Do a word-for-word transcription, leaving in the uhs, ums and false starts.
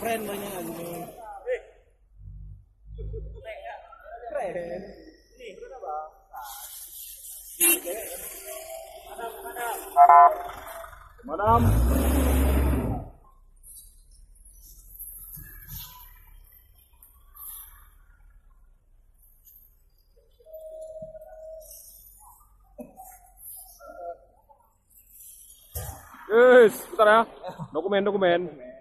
Keren banyak ni. Keren. Ni, kenapa? Madam. Yes, bentar ya. Dokumen, dokumen.